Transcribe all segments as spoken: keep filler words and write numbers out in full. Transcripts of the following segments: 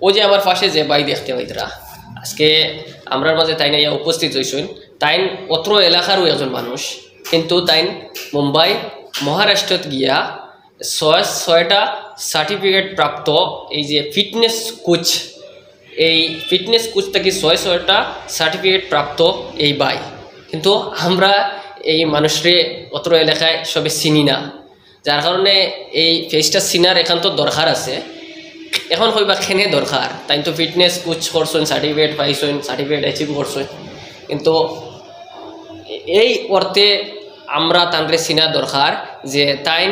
অউ যে আমার পাশে যে ভাই দেখতে পাইতরা, আজকে আমরার মাঝে তাইন আইয়া উপস্থিত অইছইন। তাইন অত্র এলাকারও একজন মানুষ, কিন্তু তাইন মুম্বাই, মহারাষ্ট্রত গিয়া ছয় ছয়টা সার্টিফিকেট প্রাপ্ত এই যে ফিটনেস কোচ, এই ফিটনেস কোচ থাকি ছয় ছয়টা সার্টিফিকেট প্রাপ্ত এই ভাই। কিন্তু আমরা এই মানুষরে অত্র এলাকায় সবে চিনি না, যার কারণে এই পেজটা চিনার একান্ত দরকার আছে। এখন কইবা কেনে দরকার, তাইন তো ফিটনেস কোচ করছইন, সার্টিফিকেট পাইছইন, সার্টিফিকেট অ্যাচিভ করছইন, কিন্তু এই অর্থে আমরা তানরে চিনা দরকার যে তাইন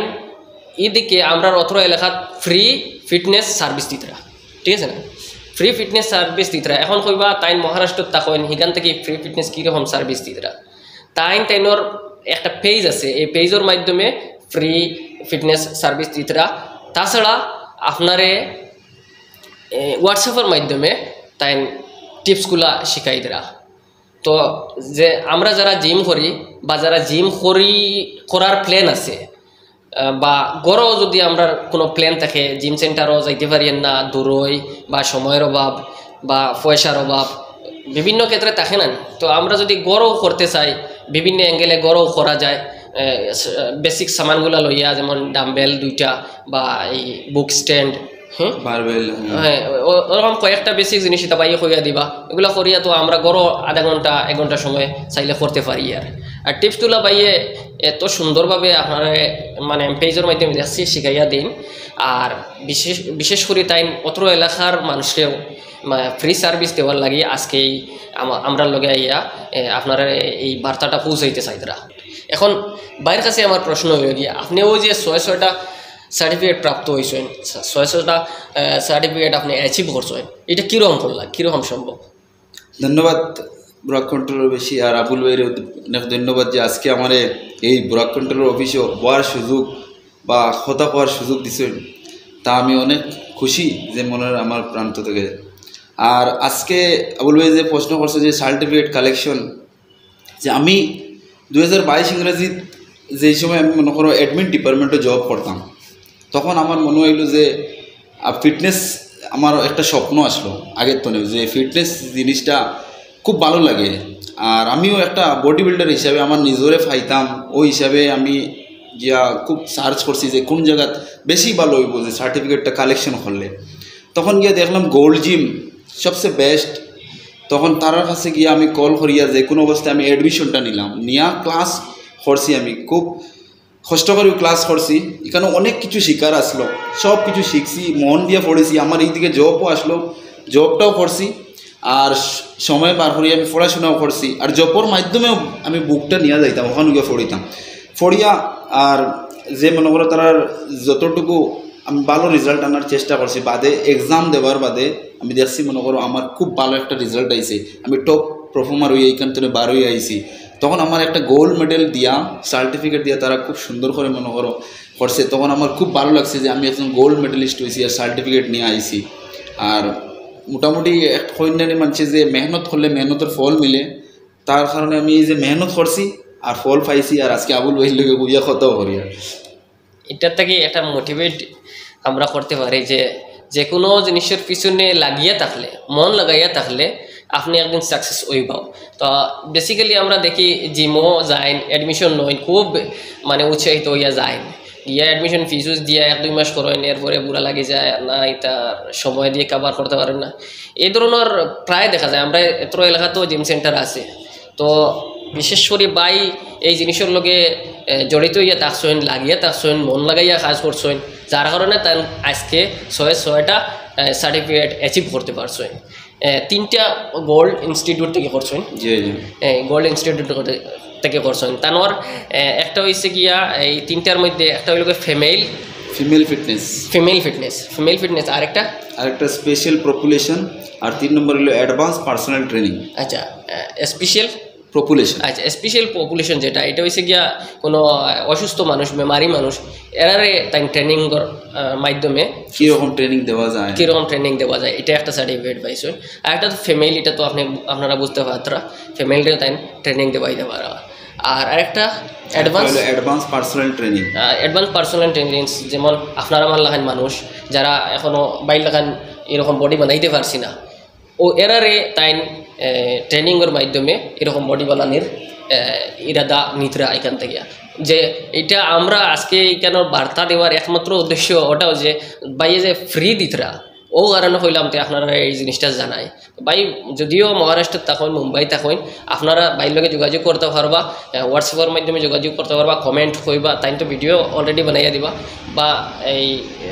ইদিকে আমরার অত্র এলাকাত ফ্রি ফিটনেস সার্ভিস দিতরা, ঠিক আছে না? ফ্রি ফিটনেস সার্ভিস দিতরা। এখন কইবা তাইন মহারাষ্ট্রত থাকইন, হিখান থাকি ফ্রি ফিটনেস কীরকম সার্ভিস দিতরা? তাইন তাইনর একটা পেজ আছে, এই পেজর মাধ্যমে ফ্রি ফিটনেস সার্ভিস দিতরা। তাছাড়া আপনারে হোয়াটসঅ্যাপর মাধ্যমে তাইন টিপসগুলা শিখাই দিরা। তো যে আমরা যারা জিম করি বা যারা জিম করি, করার প্ল্যান আছে, আহ, বা ঘরও যদি আমরা কোনো প্ল্যান থাকে, জিম সেন্টারও যাইতে পারি না, দূরই বা সময়র অভাব বা পয়সার অভাব, বিভিন্ন ক্ষেত্রে থাকে না নি? তো আমরা যদি ঘরও করতে চাই, বিভিন্ন অ্যাঙ্গেলে ঘরও করা যায়, বেসিক সামানগুলা লইয়া, যেমন ডাম্বেল দুইটা বা এই বুক স্ট্যান্ড, হ্যাঁ, বারবেল। হ্যাঁ, ও- ওরকম কয়েকটা বেসিক জিনিস ইতা ভাইয়ে কইয়া দিবা। এগুলা করিয়া তো আমরা ঘরও আধা ঘন্টা, এক ঘন্টা সময় চাইলে করতে পারি। আর আর টিপসগুলা ভাইয়ে এত সুন্দরভাবে আপনারে, মানে, পেজর মাধ্যমে দেখছি, শিখাইয়া দিন। আর বিশেষ বিশেষ করি তাইন অত্র এলাকার মানুষরেও ফ্রি সার্ভিস দেওয়ার লাগি আজকে এই আমা- আমরার লগে আইয়া এ, আপনারা এই বার্তাটা পৌঁছাইতে চাইতরা। এখন ভাইর কাছে আমার প্রশ্ন অইলো গিয়া, আপনি ওই যে ছয় ছয়টা সার্টিফিকেট প্রাপ্ত অইছইন, ছয় ছয়টা সার্টিফিকেট আপনি অ্যাচিভ করছইন, এটা কীরকম করলা, কীরকম সম্ভব? ধন্যবাদ বুরাক কন্ট্রোলর বেশি আর আবুল ভাইরে অনেক ধন্যবাদ যে আজকে আমারে এই বুরাক কন্ট্রোলর অফিসো বওয়ার সুযোগ বা কথা কওয়ার সুযোগ দিছইন, তা আমি অনেক খুশি যে মনের আমার প্রান্ত থেকে। আর আজকে আবুল ভাই যে প্রশ্ন করছে যে সার্টিফিকেট কালেকশন, যে আমি দুই হাজার বাইশ ইংরেজিত যেই সময় আমি মনে করো অ্যাডমিন ডিপার্টমেন্টে জব করতাম, তখন আমার মনে অইলো যে ফিটনেস আমার একটা স্বপ্ন আসলো আগের তনে, যে ফিটনেস জিনিসটা খুব ভালো লাগে। আর আমিও একটা বডি বিল্ডার হিসাবে আমার নিজরে পাইতাম, ওই হিসাবে আমি গিয়া খুব সার্চ করছি যে কোন জায়গাত বেশি ভালো অইবো যে সার্টিফিকেটটা কালেকশন করলে। তখন গিয়া দেখলাম গোল্ড জিম সবচেয়ে বেস্ট। তখন তারার কাছে গিয়া আমি কল করিয়া যে কোনো অবস্থায় আমি অ্যাডমিশনটা নিলাম, নিয়া ক্লাস করছি। আমি খুব কষ্ট করি ক্লাস করছি, এখানে অনেক কিছু শিকার আসলো, সব কিছু শিখছি, মন দিয়া পড়ছি। আমার এইদিকে জবও আসলো, জবটাও করছি, আর স- সময় বার করি আমি পড়াশোনাও করছি। আর জবর মাধ্যমেও আমি বুকটা নিয়ে যাইতাম, ওখানে গিয়ে পড়িতাম, পড়িয়া আর যে মনে করো তারার যতটুকু আমি ভালো রেজাল্ট আনার চেষ্টা করছি, বাদে এক্সাম দেওয়ার বাদে আমি দেখছি মনে করো আমার খুব ভালো একটা রেজাল্ট আইছে, আমি টপ পারফর্মার হইয়া এইখান থেকে বার হইয়া আইছি। তখন আমার একটা গোল্ড মেডেল দিয়া, সার্টিফিকেট দিয়া তারা খুব সুন্দর করে মনে করো করছে। তখন আমার খুব ভালো লাগছে যে আমি একজন গোল্ড মেডেলিস্ট হইছি আর সার্টিফিকেট নিয়ে আইছি। আর মোটামুটি এক কইন্যানি মানছে যে মেহনত করলে মেহনতের ফল মিলে, তার কারণে আমি এই যে মেহনত করছি আর ফল পাইছি, আর আজকে আবুল ভাইর লগে বইয়া কথাও করি। আর এটার থেকে একটা মোটিভেট আমরা করতে পারি যে যে কোনো জিনিসের পিছনে লাগিয়া থাকলে, মন লাগাইয়া থাকলে আপনি একদিন সাকসেস অইবাও। তো বেসিক্যালি আমরা দেখি জিমও যাইন, অ্যাডমিশন নইন, খুব মানে উৎসাহিত হইয়া যাইন, গিয়া অ্যাডমিশন ফিজ দিয়া এক দুই মাস করইন, এরপরে বুড়া লাগি যায় না, এটা সময় দিয়ে কভার করতে পারেন না। এই ধরনের প্রায় দেখা যায়। আমরা এত এলাকাতেও জিম সেন্টার আছে, তো বিশেষ করি ভাই এই জিনিসের লগে এ, জড়িত হইয়া থাকছইন, লাগিয়া থাকছইন, মন লাগাইয়া কাজ করছইন, যার কারণে তান আজকে ছয় ছয়টা সার্টিফিকেট অ্যাচিভ করতে পারছইন। এ, তিনটা গোল্ড ইনস্টিটিউট থেকে করছইন। জি, জি। গোল্ড ইনস্টিটিউট থেকে করছইন। তানোর এ, একটা হইছে গিয়া, এই তিনটার মধ্যে একটা হইল female female fitness. Female fitness, female fitness, আরেকটা আরেকটা স্পেশাল পপুলেশন, আর তিন নম্বর হলো অ্যাডভান্স পার্সোনাল ট্রেনিং। আচ্ছা, স্পেশাল পপুলেশন। আচ্ছা, স্পেশাল পপুলেশন যেটা, এটা হইছে গিয়া কোনো আহ, অসুস্থ মানুষ, বেমারি মানুষ, এরারে তাই ট্রেনিংর মাধ্যমে কীরকম ট্রেনিং দেওয়া যায়? কীরকম ট্রেনিং দেওয়া যায়, এটা একটা সার্টিফিকেট পাইছে। আর একটা তো ফিমেল, এটা তো আপনি, আপনারা বুঝতে পারতরা, ফিমেলরে তাই ট্রেনিং দেওয়াই দেওয়া। আর আরেকটা advance advance personal training. Advance personal training, যেমন আপনারা আমার লাখান মানুষ, যারা এখনো বাইর লাখান এরকম বডি বানাইতে পারছি না। ও এরারে তাইন ট্রেনিংয়ের মাধ্যমে এরকম বডি বানানির এ, ইরাদা নিতরা এখান থেকে। যে এটা আমরা আজকে এখানে বার্তা দেওয়ার একমাত্র উদ্দেশ্য ওটাও যে ভাইয়ে যে ফ্রি দিতরা, ও কারণে কইলাম তে আপনারা এই জিনিসটা জানাই। ভাই, যদিও মহারাষ্ট্র থাকইন, মুম্বাই থাকইন, আপনারা ভাইর লগে যোগাযোগ করতে পারবা, হোয়াটসঅ্যাপের মাধ্যমে যোগাযোগ করতে পারবা, কমেন্ট কইবা, তাইন তো ভিডিও অলরেডি বানাইয়া দিবা, বা এই এ,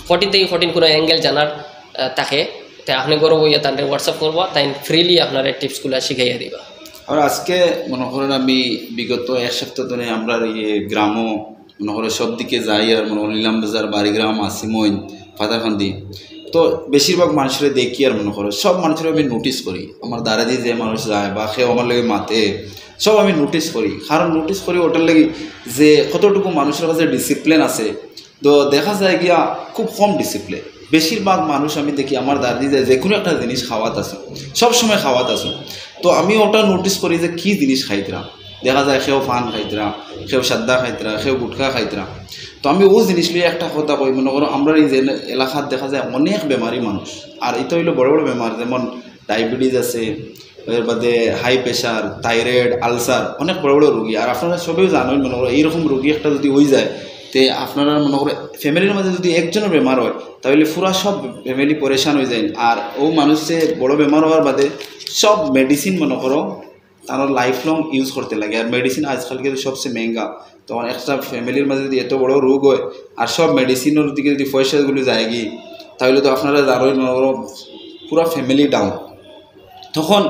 কঠিন থেকে কঠিন কোনো অ্যাঙ্গেল জানার আহ, থাকে, তে আপনি গর্ব হইয়া তানরে WhatsApp করবা, তাইন ফ্রিলি আপনারে টিপসগুলা শিখাইয়া দিবা। আর আজকে মনে করেন আমি বিগত এক সপ্তাহ ধরে আমরা এই গ্রামও মনে করে সব দিকে যাই, আর মনে করেন নিলাম বাজার, বাড়িগ্রাম, আসিমইন, পাথারকান্দি, তো বেশিরভাগ মানুষরে দেখি আর মনে করে সব মানুষরে আমি নোটিস করি। আমার দ্বারা দিয়ে যে মানুষ যায় বা কেউ আমার লগে মাতে, সব আমি নোটিস করি। কারণ নোটিস করি ওটার লাগি যে কতটুকু মানুষের কাছে ডিসিপ্লিন আছে, তো দেখা যায় গিয়া খুব কম ডিসিপ্লিন। বেশিরভাগ মানুষ আমি দেখি আমার দাদি যায় যে কোনো একটা জিনিস খাওয়াত আছে, সব সময় খাওয়াত আছে। তো আমি ওটা নোটিস করি যে কি জিনিস খাইতরা। দেখা যায় কেউ পান খাইতরা, কেউ সাদ্দা খাইতরা, কেউ গুটখা খাইতরা। তো আমি ও জিনিস নিয়ে একটা কথা কই, মনে করো আমরা এই যে এলাকাত দেখা যায় অনেক বেমারি মানুষ, আর এটা হইলো বড় বড় বেমার, যেমন ডায়াবেটিস আছে, এর বাদে হাই প্রেশার, থাইরয়েড, আলসার, অনেক বড় বড় রোগী। আর আপনারা সবাই জানেন, মনে করো এইরকম রোগী একটা যদি হয়ে যায়, তে আপনারা মনে করো ফ্যামিলির মাঝে যদি একজনের বেমার হয়, তাহলে পুরা সব ফ্যামিলি পরেশান হয়ে যায়। আর ও মানুষ যে বড় বেমার হওয়ার বাদে সব মেডিসিন মনে করো তারা লাইফ লং ইউজ করতে লাগে। আর মেডিসিন আজকালকে তো সবচেয়ে মেঙ্গা, তখন একটা ফ্যামিলির মাঝে যদি এত বড় রোগ হয় আর সব মেডিসিনের দিকে যদি পয়সাগুলো যায়গি, তাহলে তো আপনারা জানোই মনে করো পুরা ফ্যামিলি ডাউন। তখন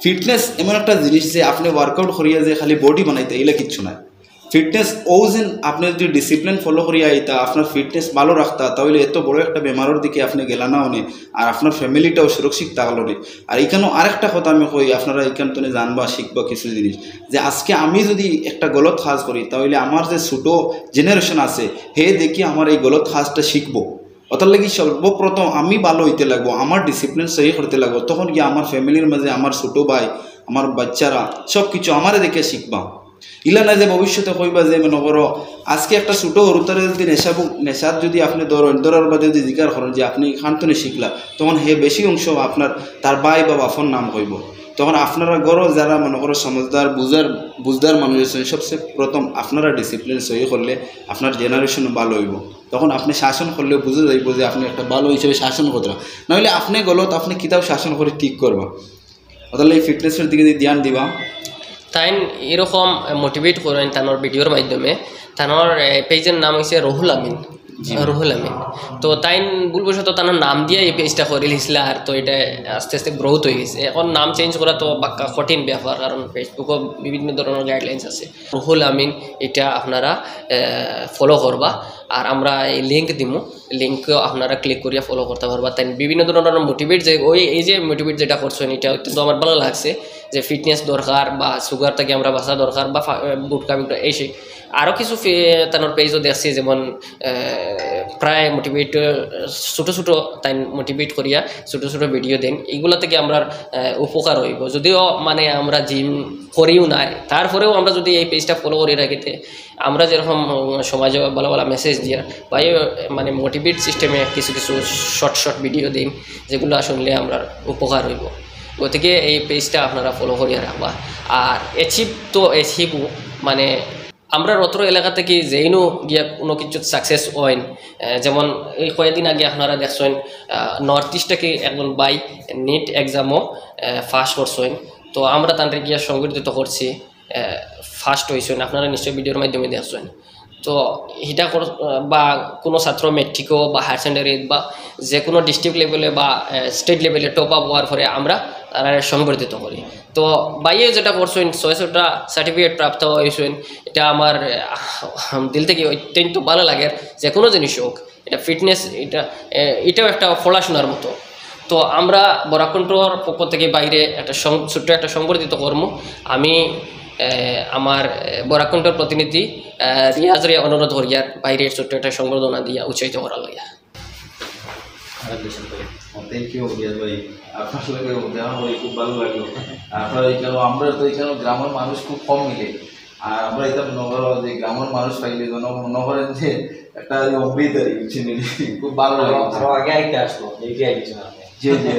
ফিটনেস এমন একটা জিনিস যে আপনি ওয়ার্কআউট করিয়া যে খালি বডি বানাইতে, এগুলা কিচ্ছু নাই। ফিটনেস ও যেন আপনি যদি ডিসিপ্লিন ফলো করিয়া আইতা, আপনার ফিটনেস ভালো রাখতা, তাহলে এত বড় একটা বেমারের দিকে আপনি গেলা না অনে, আর আপনার ফ্যামিলিটাও সুরক্ষিত থাকলো নে। আর এখানেও আরেকটা কথা আমি কই, আপনারা এখান থেকে জানবা, শিখবা কিছু জিনিস, যে আজকে আমি যদি একটা গলত কাজ করি, তাহলে আমার যে ছোট জেনারেশন আছে, হে দেখি আমার এই গলত কাজটা শিখবো। ওটার লাগি সর্বপ্রথম আমি ভালো হইতে লাগবো, আমার ডিসিপ্লিন সহি করতে লাগবো, তখন কি আমার ফ্যামিলির মাঝে আমার ছোট ভাই, আমার বাচ্চারা সব কিছু আমারে দেখে শিখবা। ইলা না যে ভবিষ্যতে কইবা যে মনে করো আজকে একটা ছোট হুরুতারে যদি নেশা বু-, নেশাত যদি আপনি ধরেন, ধরার বাদে যদি জিকার করেন যে আপনি খান তনে শিখলা, তখন হে বেশি অংশ আপনার তার ভাই বা বাপর নাম কইব। তখন আপনারা ঘরো যারা মনে করো সমঝদার, বুঝার, বুঝদার মানুষ আছেন, সবচেয়ে প্রথম আপনারা ডিসিপ্লিন সহি করলে আপনার জেনারেশন ভালো হইব। তখন আপনি শাসন করলে বুঝা যাইব যে আপনি একটা ভালো হিসেবে শাসন করতে। নাহলে আপনি গলত, আপনি কিতাব শাসন করে ঠিক করবা। তাহলে এই ফিটনেসের দিকে যদি ধ্যান দিবা। তাইন এরকম মোটিভেট করেন তানোর ভিডিওর মাধ্যমে। তানোর পেজের নাম হইছে রুহুল আমিন। জি। রুহুল আমিন। তো তাইন ভুলবশত তানোর নাম দিয়া এই পেজটা করিলিছিল, আর তো এটা আস্তে আস্তে গ্রোথ হয়ে গেছে। এখন নাম চেঞ্জ করা তো বাক্কা কঠিন ব্যাপার, কারণ ফেসবুকও বিভিন্ন ধরনের গাইডলাইন্স আছে। রুহুল আমিন, এটা আপনারা ফলো করবা, আর আমরা এই লিংক দিমু, লিংকও আপনারা ক্লিক করিয়া ফলো করতে পারবা। তাই বিভিন্ন ধরনের মোটিভেট, যে ওই এই যে মোটিভেট যেটা করছেন, এটা অত্যন্ত আমার ভালো লাগছে, যে ফিটনেস দরকার বা সুগার থেকে আমরা বাঁচা দরকার বা ফা-, গুটখা বিটখা এই সেই আরও কিছু ফি-, তানোর পেজও দেখছি, যেমন আহ, প্রায় মোটিভেট, ছোটো ছোটো তাই মোটিভেট করিয়া ছোটো ছোটো ভিডিও দেন, এইগুলা থেকে আমরা আহ, উপকার হইব। যদিও মানে আমরা জিম করিও নাই, তারপরেও আমরা যদি এই পেজটা ফলো করি রাখিতে, আমরা যেরকম উম, সমাজে ভালো ভালো মেসেজ দিয়া বা এই, মানে মোটিভেট সিস্টেমে কিছু কিছু শর্ট শর্ট ভিডিও দিন, যেগুলো শুনলে আমরা উপকার হইব। গতিকে এই পেজটা আপনারা ফলো করিয়া রাখবা। আর অ্যাচিভ তো অ্যাচিভও, মানে আমরা অত্র এলাকা থেকে যেইনও গিয়া কোনো কিছু সাকসেস হইন, আহ, যেমন এই কয়েকদিন আগে আপনারা দেখছেন নর্থ ইস্ট থেকে একজন ভাই নিট এক্সামও পাস করছেন। তো আমরা তাদের গিয়া সংগঠিত করছি, ফার্স্ট হয়েছেন, আপনারা নিশ্চয়ই ভিডিওর মাধ্যমে দেখছেন। তো এটা কর-, আহ, বা কোনো ছাত্র মেট্রিকও বা হায়ার সেকেন্ডারি বা যে কোনো ডিস্ট্রিক্ট লেভেলে বা স্টেট লেভেলে টপ আপ হওয়ার পরে আমরা তারা সংবর্ধিত করি। তো ভাইয়ে যেটা করছেন, ছয়শোটা সার্টিফিকেট প্রাপ্ত হয়েছেন, এটা আমার আহ, দিল থেকে অত্যন্ত ভালো লাগে। যে কোনো জিনিস হোক, এটা ফিটনেস, এটা এ, এটাও একটা পড়াশোনার মতো। তো আমরা বরাক কণ্ঠর পক্ষ থেকে ভাইরে একটা সং-, ছোট্ট একটা সংবর্ধিত কর্ম আমি এ, আমার এ, বরাক কণ্ঠর প্রতিনিধি এ, রিয়াজরে অনুরোধ করিয়ার ভাইরে ছোট্ট একটা সংবর্ধনা দিয়া উৎসাহিত করা লইয়া। থ্যাংক ইউ রিয়াজ ভাই, আপনার সঙ্গে দেখা হয়ে খুব ভালো লাগলো। আপনার এখানে, আমরা তো এখানে গ্রামের মানুষ খুব কম মিলে, আর আমরা এটা মনে করো যে গ্রামের মানুষ পাইলে যেন মনে করেন যে একটা ওই অমৃত আর কি, বুঝছেন নি? খুব ভালো লাগে। আরো আগে আইতে আসবো, এই যে আইতে আসবো। জি, জি।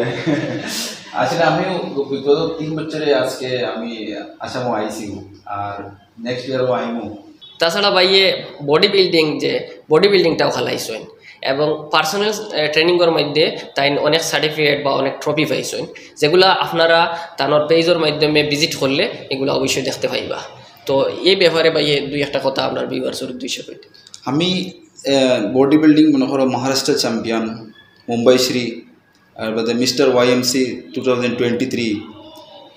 আসলে আমিও বিগত তিন বছরে আজকে আমি আসামও আইছি, আর নেক্সট ইয়ারও আইমু। তাছাড়া ভাইয়ে বডি বিল্ডিং, যে বডি বিল্ডিংটাও খেলাইছইন এবং পার্সোনাল ট্রেনিংয়ের মধ্যে তাইন অনেক সার্টিফিকেট বা অনেক ট্রফি পাইছইন, যেগুলা আপনারা তানোর পেজের মাধ্যমে ভিজিট করলে এগুলা অবশ্যই দেখতে পাইবা। তো এই ব্যাপারে ভাইয়ে দুই একটা কথা আপনার ভিউয়ার্সের উদ্দেশ্যে কইতে। আমি বডি বিল্ডিং মনে করো মহারাষ্ট্র চ্যাম্পিয়ন, মুম্বাই শ্রী, আর বাদে mister YMC two thousand twenty three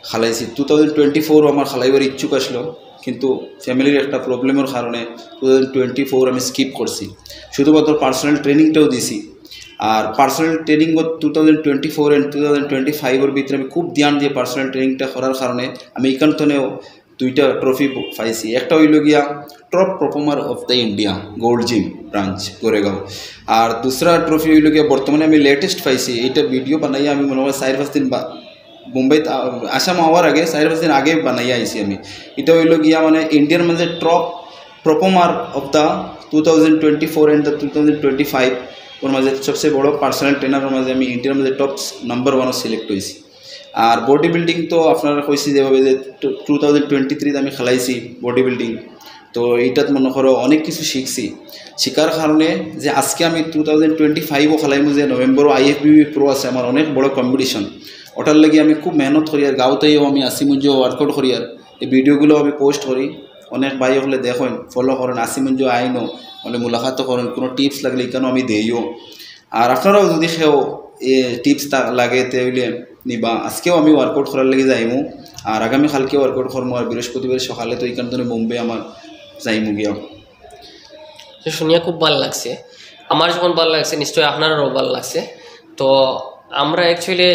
খালাইছি। টু থাউজেন্ড টোয়েন্টি ফোরও আমার খালাইবার ইচ্ছুক আসলো, কিন্তু ফ্যামিলির একটা প্রবলেমের কারণে টু থাউজেন্ড টোয়েন্টি ফোর আমি স্কিপ করছি। শুধুমাত্র পার্সোনাল ট্রেনিংটাও দিছি। আর personal training two thousand twenty four and two thousand twenty ফাইভের ভিতরে আমি খুব ধ্যান দিয়ে পার্সোনাল ট্রেনিংটা করার কারণে আমি এখান থেকেও দুইটা ট্রফি পাইছি। একটা হইল গিয়া top performer of the India, gold gym branch, Goregaon. আর দুসরা ট্রফি হইল গিয়া বর্তমানে আমি লেটেস্ট পাইছি, এইটা ভিডিও বানাইয়া আমি মনে হয় চার পাঁচ দিন বা-, মুম্বাইত আ-, আসাম আওয়ার আগে চার পাঁচ দিন আগে বানাইয়া আইছি আমি। এটা হইল গিয়া মানে ইন্ডিয়ার মাঝে top performer of the two thousand twenty four and the two thousand twenty five ওর মাঝে সবচেয়ে বড় পার্সোনাল ট্রেনারের মাঝে আমি ইন্ডিয়ার মাঝে টপ নাম্বার ওয়ানও সিলেক্ট হয়েছি। আর বডি বিল্ডিং তো আপনারা কইছি যেভাবে যে টু থাউজেন্ড টোয়েন্টি থ্রিতে আমি খেলাইছি বডি বিল্ডিং, তো এইটাত মনে করো অনেক কিছু শিখছি। শিখার কারণে যে আজকে আমি টু থাউজেন্ড টোয়েন্টি ফাইভও খেলাইমু, যে নভেম্বরও আইএফবিবি প্রো আছে, আমার অনেক বড় কম্পিটিশন, ওটার লাগি আমি খুব মেহনত করি। আর গাঁওতেও আমি আসি মঞ্জু ওয়ার্কআউট করি, আর এই ভিডিওগুলো আমি পোস্ট করি, অনেক ভাই হলে দেখেন, ফলো করেন, আসি মঞ্জু আইনো, মানে মুলাকাতও করেন, কোনো টিপস লাগলে এখানে আমি দেইও। আর আপনারাও যদি কেউ এ টিপস লাগে তে হইলে নিবা। আজকেও আমি ওয়ার্কআউট করার লাগি যাইমু, আর আগামীকালকে ওয়ার্কআউট করমু, আর বৃহস্পতিবার সকালে তো এখান থেকে মুম্বাই আমার যাইমু গিয়া। তো শুনিয়া খুব ভালো লাগছে, আমার যখন ভালো লাগছে নিশ্চয়ই আপনারারও ভালো লাগছে। তো আমরা অ্যাকচুয়ালি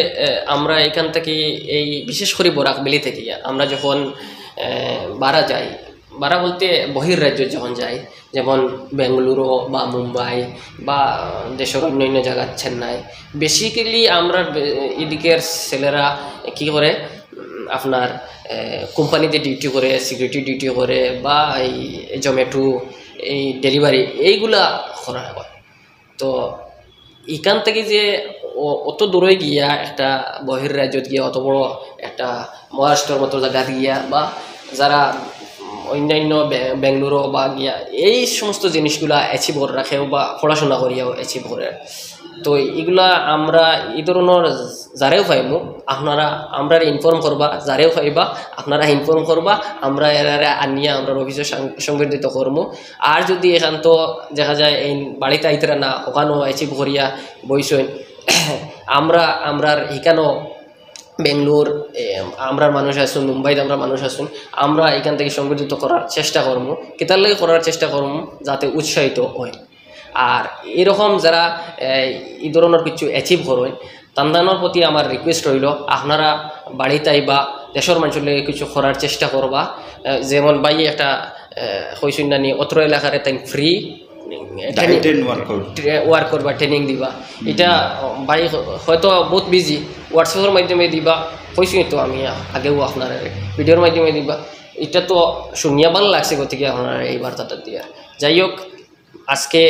আমরা এখান থেকে এই বিশেষ করে বরাক ভ্যালি থেকে আমরা যখন আহ, বারা যাই, বারা বলতে বহির রাজ্য যখন যাই, যেমন বেঙ্গালুরু বা মুম্বাই বা দেশের অন্য অন্য জায়গা, চেন্নাই, বেসিক্যালি আমরা বে-, এদিকের ছেলেরা কি করে, উম, আপনার কোম্পানিতে ডিউটি করে, সিকিউরিটি ডিউটি করে বা এই জোম্যাটো, এই ডেলিভারি, এইগুলা করা হয়। তো এখান থেকে যে অ-, অত দূরে গিয়া একটা বহির রাজ্যত গিয়া অত বড় একটা মহারাষ্ট্রর মতো জায়গাত গিয়া বা যারা উম, অন্যান্য বে-, বেঙ্গালুরু বা গিয়া এই সমস্ত জিনিসগুলা অ্যাচিভ করে রাখেও বা পড়াশোনা করিয়াও অ্যাচিভ করে, তো এগুলা আমরা এই ধরনের যারেও পাইমু আপনারা আমরারে ইনফর্ম করবা, যারেও পাইবা আপনারা ইনফর্ম করবা, আমরা এরারে আনিয়া আমরা অফিসে সং-, সংবর্ধিত করমু। আর যদি এখান তো দেখা যায় এই বাড়িতে আইতারা না, ওখানো অ্যাচিভ করিয়া বইছইন, আমরা আমরার এখানো বেঙ্গালোর, এ, আমরার মানুষ আছইন, মুম্বাইত আমরার মানুষ আছইন, আমরা এখান থেকে সংগঠিত করার চেষ্টা করমু। কিতার লাগি করার চেষ্টা করমু? যাতে উৎসাহিত হয়। আর এরকম যারা, এ, এই ধরনের কিছু অ্যাচিভ করইন, তান্দানোর প্রতি আমার রিকোয়েস্ট রইল, আপনারা বাড়িত আইবা, দেশের মানুষের লাগি কিছু করার চেষ্টা করবা। এ, যেমন ভাই একটা, এ, কইছইন নানি, অত্র এলাকার তাই free diet and workout. Workout বা ট্রেনিং দিবা। এটা ভাই হয়তো বহুত বিজি, হোয়াটসঅ্যাপের মাধ্যমে দিবা, কইছি তো আমি আগেও আপনার ভিডিওর মাধ্যমে দিবা। এটা তো শুনিয়া ভালো লাগছে, গতিকে আপনার এই বার্তাটা দিয়া। যাই হোক, আজকে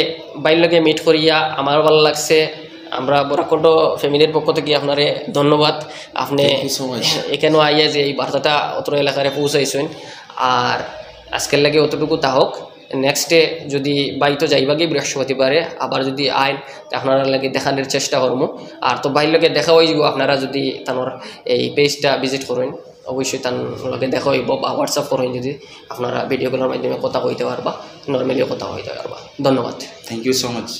ভাইর লগে মিট করিয়া আমারও ভালো লাগছে। আমরা বরাকণ্ঠ ফ্যামিলির পক্ষ থেকে আপনারে ধন্যবাদ। আপনি Thank you so much. এখানে আইয়া যে এই বার্তাটা অত্র এলাকারে পৌঁছাইছেন। আর আজকের লাগে অতটুকু তা হোক। নেক্সটে যদি ভাই তো যাইবাগি বৃহস্পতিবারে, আবার যদি আইন, তে আপনারা লাগে দেখানোর চেষ্টা করমু। আর তো ভাইর লগে দেখা হয়ে যাব, আপনারা যদি তানোর এই পেজটা ভিজিট করেন, অবশ্যই তার লগে দেখা হইব, বা হোয়াটসঅ্যাপ করেন যদি আপনারা ভিডিও কলের মাধ্যমে কথা কইতে পারবা, নর্মালিও কথা কইতে পারবা। ধন্যবাদ। Thank you so much.